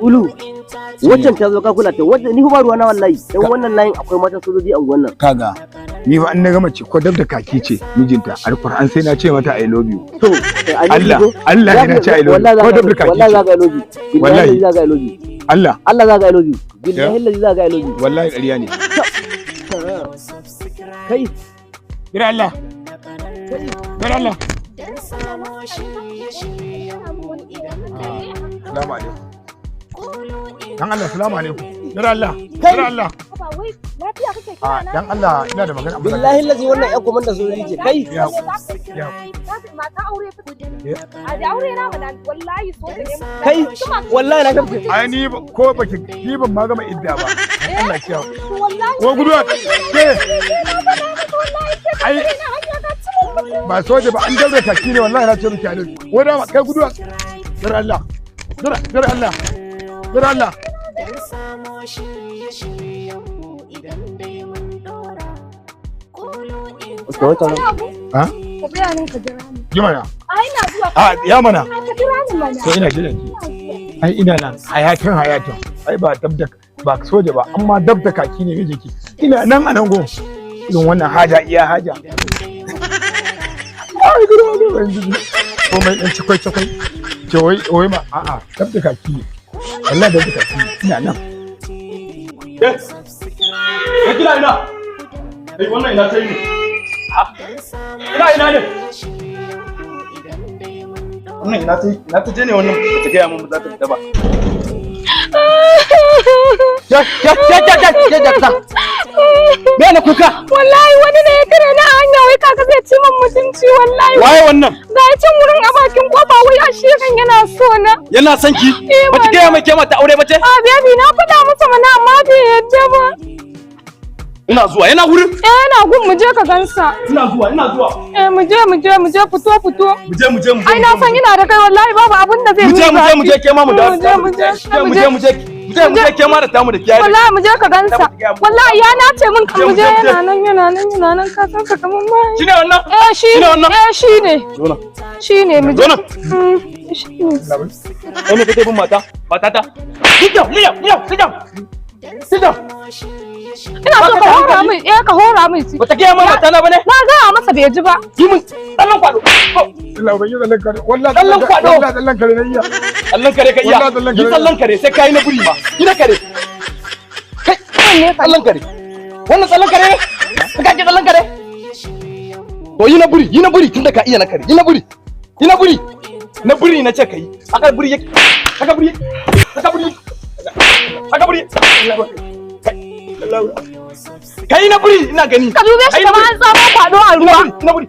Ulu, waccan ta zo ka kula ta, wacce ni fa ba ruwa na wallahi. Dan wannan layin akwai matan sojoji a unguwan nan. Kaga, ni fa an na gama ce ko dab da kaki ce mijinta, Alkur'an sai na ce mata "I love you". To, I love you Allah, ko? Allah ne na ce "I love you". Ko dab da kaki Wallahi za ce. ka I love you. Billahi Wallahi. za ka I love you. Allah. Allah za ka I love you. Billahi lazi za ka I love you. Wallahi ƙarya ne. Kai. Bira Allah. Bira Allah. Salamu alaikum. Dan Allah, salamu alaikum. Bira Allah. Bira Allah. Ba wai lafiya kake A kira na? dan Allah, ina da magana. Billahi lazi wannan yan komanda sojoji ce. Kai. Ya ya. Mata aure fa. A da aure na mana, wallahi soja ne. Kai, wallahi na gamsu. Ai ni ko baki ni ban ma gama idda ba. Allah ya. Wallahi. Ko guduwa ke. Ai ba soja ba, an daure kaki ne, wallahi na ce miki alaikum. Wai da kai guduwa. Bira Allah. Bira, bira Allah. Bira Allah. Don samo shirye-shiryenmu idan dai mun dora. Kulu. Wata wata. Ha? Ka tsaya nan ka jira ni. Ji mana. Ai ina zuwa. A ya mana. Ka jira ni mana. To ina jiran ki. Ai ina nan hayatin hayatin. Ai ba dab da ba soja ba, amma dab da kaki ne mijinki. Ina nan a nan gun. Irin wannan haja iya haja. Ai gudu ne ban ji. Ko mai dan cikwai cikwai. Ce wai wai ma a'a, dab da kaki ne. Wallahi dab da kaki ne. Ina nan. Ke, ka kira ina? Kai, wannan ina ta yi ne? Ha? Ina ina ne? Wannan ina ta je ne, wannan ba ta gaya mun ba za ta fita ba. Ke, ke, ke, ke, ke, ke, ke, ke. Me ne kuka? Wallahi wani ne ya tare ni a hanya, wai kaka zai ci min mutunci wallahi. Waye wannan? Ga ya can wurin a bakin kofa, wai a shi kan yana so na. Yana son ki? Eh, Ba ki mana. gaya mai ke mata aure ba ce? A baby, na faɗa masa mana amma bai yadda ba. Ina zuwa, yana wurin? Eh, yana gun, mu je ka gansa. Ina zuwa, ina zuwa. Eh, mu je, mu je, mu je, fito, fito. Mu je, mu je, mu je. Ai na san ina da kai, wallahi babu abin da zai Mu je, min mu je, mu je, ke ma mu dawo. Mu je, mu je, Mu je, mu je. Mu je, mu je, ke ma da tamu da kiyaye. Wallahi mu je ka gansa. Wallahi ya nace min kan mu je, Mu je, mu je. yana nan, yana nan, yana nan, ka san ka kaman mai. Shine wannan? Eh, shi Shine ne. wannan? Eh, shi ne. Zo nan. Shi ne, mu je. Zo nan. Shi ne. Kai ne kake bin mata? Matata. Sit down, sit down, sit down. Sit down. Ina so ka hora min, eh, ka hora min shi. Bata gaya ma mata na bane? Na gaya masa bai ji ba. Yi min tsallan kwado. Allah ban yi tsallan kare. Wallahi Tsallan kwado. Wallahi tsallan kare na iya. Tsallan kare ka iya. Wallahi tsallan Yi kare. tsallan kare sai kai na buri ma. Yi na kare. Kai, Wanne ka? tsallan kare. Wannan tsallan kare ne? Ka ke tsallan kare? To yi na buri, yi na buri tunda ka iya na kare. Yi na buri. Yi na buri. Na buri na ce ka yi. Haka buri yake. Haka buri. Haka buri. Haka buri. Kai na buri ina gani. Ka dube shi Kai na kamar buri. an tsamo kwado a Na ruwa. buri, na buri.